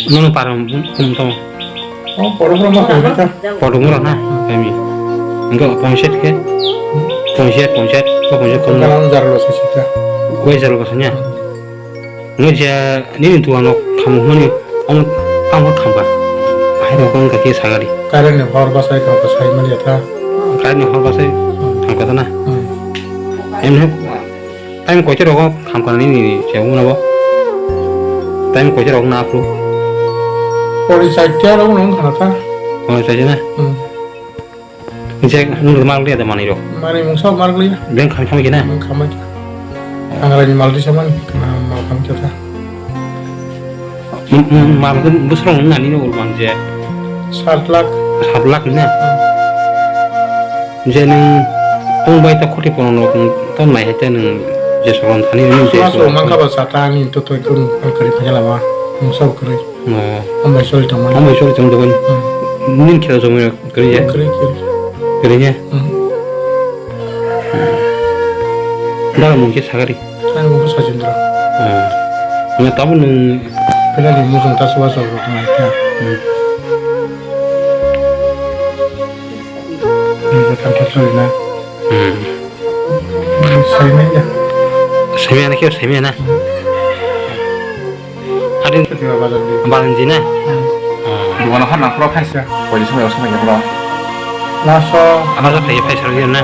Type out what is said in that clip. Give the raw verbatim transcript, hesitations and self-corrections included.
Nono para hum tong. Oh, poro poro ma kami ta. Poro mura na kami. Enggak ponshet ke. Ponshet, ponshet, ko ponshet kono. Kalam jarlo sasita. Koi jarlo kasanya. Ngai ja nini duano khamu hwnwi omo tamo khamkha. Bahai rok wng kha khe sagari. Current ni hor bachai kha bachai mani kha. Current ni hor bachai thang kha na. Hmm. Em no time koite rogo khamkha nini je wngna bo. Time koite rogo na apru. Pori saitya rogo nang khana ta. Pori saitya na. Hmm. Je, nung mal liya da manwi rok. Manwi mungsa mal liya. Beng kham kham kina. Beng kham kina. Angrani mal di samani, kana mal kham kya ta. Mal ko busrong nani no ulman je. Sat lakh. Sat lakh na. Je nung kung bai ta khoti pono no kung ton nai hete nung je soron thani nung je. Sua so mangka ba sata ani to to kun al kari phajala ba. Mungsa kari. Ambai sori tongmani. Ambai sori tong tongmani. Hmm. Nin kira jomai kiri ya? Kiri, kiri. Kiri ya? Hmm. Dara mung khe sagari? Ani mung khe Sajindra. Hmm. Nga tamo nung. Pila ni mung ta suwa suwa rok nai kya? Hmm. Ni khe thang khe sori na. Hmm. Saimanya. Saimanya na khe saimanya na? Adin balanji na? Dukano hor nang phuru phaisa. Poli somoi o somoi phuru. Laso. Laso phai phai sarwi na?